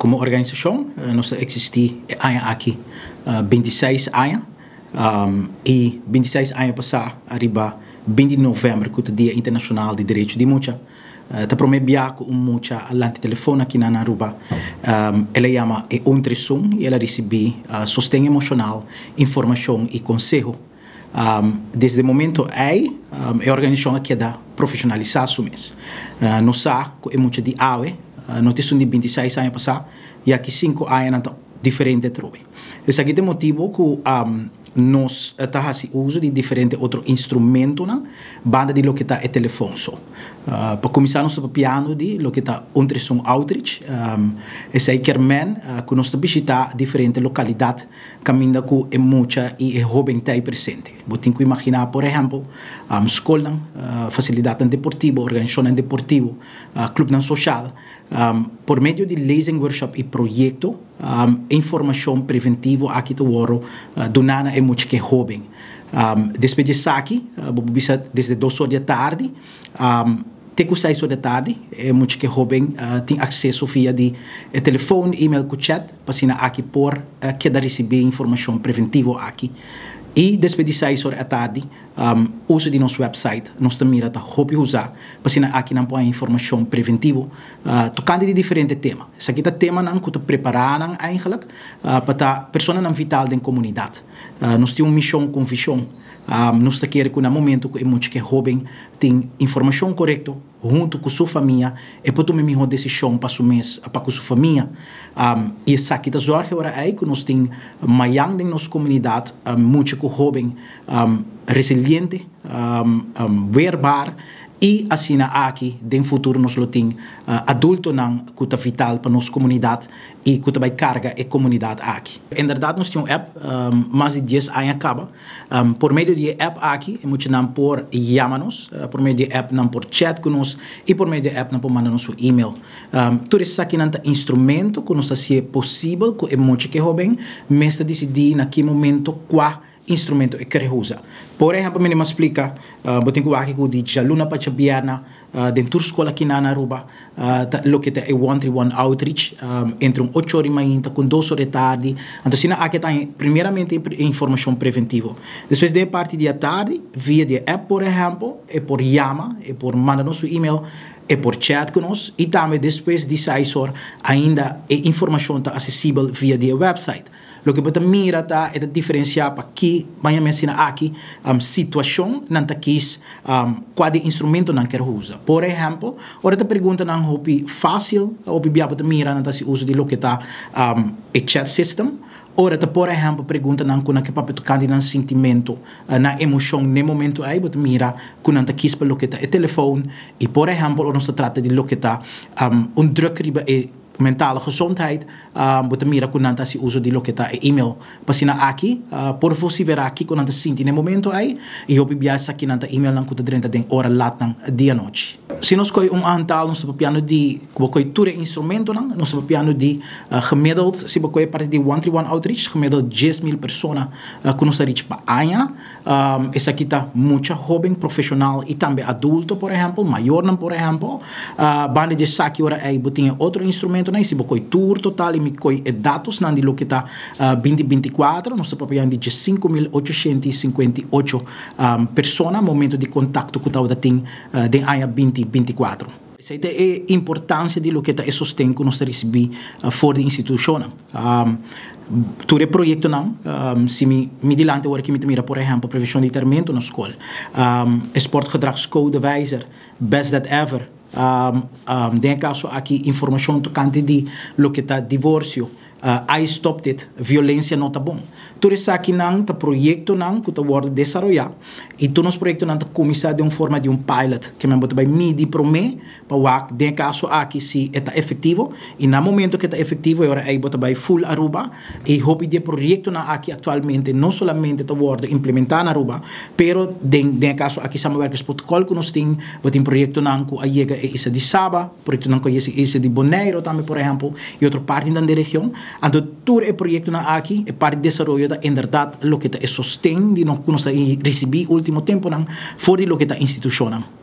Komo organisashon nos ta eksistí e aña aki 26 aña i 26 aña pasá ariba 20 di novèmber ku ta Dia Internashonal di Derecho di Mucha ta promé bia ku un mucha a lanta telefòn aki na Aruba. El a yama e 131 i el a risibí sosten emoshonal, informashon i konseho. Desde e momento ei e organisashon a keda profeshonalisá su mes. Nos sa ku e mucha di awe no ta esun di 26 aña pasá i aki 5 añanan ta diferente atrobe. Esaki ta e motibu ku nos ta hasi uso di diferente otro instrumentonan banda di loke ta e telefòn so. Pa kuminsá nos ta papiando di loke ta 131 Outreach. Esei kier men ku nos ta bishitá diferente lokalidat kaminda ku e mucha i e hóben ta ei presente. Bo tin ku imaginá por ehèmpel skolnan, fasilidatnan deportivo, organisashonnan deportivo, klupnan soshal. Por medio di lezing, workshop i proyekto e informashon preventivo aki ta wòrdu duná na e mucha ku e hóben. Despues di esaki bo por bisa desde 2 or di atardi te ku 6 or di atardi e mucha ku e hóben tin akseso via di e telefòn, email ku chat pa asina aki por keda risibí informashon preventivo aki. I despues di 6 or di atardi uso di nos website nos ta mira ta hopi usá pa asina aki nan por haña informashon preventivo tokante di diferente tema. Esaki ta temanan ku ta prepará nan eigenlijk pa ta personanan vital den komunidat. Nos tin un mishon ku un vishon. Nos ta kere ku na momento ku e mucha ku e hóben tin informashon korekto huntu ku su famia e por tuma e mihó desishon pa su mes pa ku su famia. I esaki ta zòrg e ora ei ku nos tin mayan den nos komunidat mucha ku hóben resiliente, weerbaar i asina aki den futuro nos lo tin adultonan ku ta vital pa nos komunidat i ku ta bai karga e komunidat aki. Inderdat nos tin un app mas di 10 aña kaba. Por medio di e app aki e muchanan por yama nos, por medio di e app nan por chat ku nos i por medio di e app nan por manda nos un email. Tur esakinan ta instrumento ku nos ta hasié posibel ku e mucha ku e hóben mes ta disidí na ki momento kua instrumento e kere usa. Por ehèmpel, mi a splika, bo tin ku wak ku di djaluna pa djabièrna den tur skol aki na Aruba ta loke ta e 131 Outreach entre un 8 or di mainta ku 2 or di tardi. Anto asina aki ta primeramente e informashon preventivo. Despues den e parti di atardi via di e app por ehèmpel e por yama, e por manda nos su email, e por chat ku nos i tambe despues di 6 or ainda e informashon ta aksesibel via di e website. Loke bo ta mira ta e ta diferensiá pa ki baña mi asina aki situashon nan ta kis kua di instrumento nan kier usa. Por ehèmpel, ora ta preguntanan hopi fásil, hopi bia bo ta mira nan ta hasi uso di loke ta e chat system. Ora ta por ehèmpel preguntanan ku nan ke papia tokante nan sintimentu, nan emoshon n'e momento ei bo ta mira ku nan ta kis pa loke ta e telefòn. I por ehèmpel ora nos ta trata di loke ta un druk riba e mentale gezondheid, bo ta mira ku nan ta hasi uso di loke ta e email. Pa asina aki por vosiverá kiko nan ta sinti n'e momento ei i hopi bia esaki nan ta emailnan ku ta drenta den ora latnan di anochi. Si nos kohe un aantal nos ta papiando di ku bo kohe tur e instrumentonan, nos ta papiando di gemiddeld, si bo kohe parti di 131 Outreach, gemiddeld 10,000 persona ku nos ta reach pa aña. Esaki ta mucha hóben profeshonal i tambe adulto por ehèmpel, mayornan por ehèmpel. Banda di esaki ora ei bo tin e otro instrumentonan i si bo kohe tur total i mi kohe e datosnan di loke ta 2024 nos ta papiando di 15,858 persona momento di kontakto ku tabata tin den aña 2024. Esei ta e importansia di loke ta e sosten ku nos ta risibí for di institushonnan. Tur e proyektonan, si mi mi dilanti awor aki mi ta mira por ehèmpel prevenshon di termento na skol, e sportgedragscodewijzer, Best That Ever, den e kaso aki informashon tokante di loke ta divorsio, I Stopped It, violensia no ta bon. Tur esakinan ta proyektonan ku ta wòrdu desaroyá i tur nos proyektonan ta kuminsá den un forma di un pilot, ke men bo ta bai midi promé pa wak den e kaso aki si e ta efektivo i na momento ku e ta efektivo e ora ei bo ta bai full Aruba. I hopi di e proyektonan aki aktualmente no solamente ta wòrdu implementá na Aruba, pero den den e kaso aki samenwerkingsprotokòl ku nos tin, bo tin proyektonan ku a yega e isla di Saba, proyektonan ku a yega e isla di Boneiru tambe por ehèmpel i otro partinan den region. Anto tur e proyektonan aki, e parti di desaroyo ta inderdat loke ta e sosten di nos ku nos a risibí último tempunan for di loke ta institushonnan.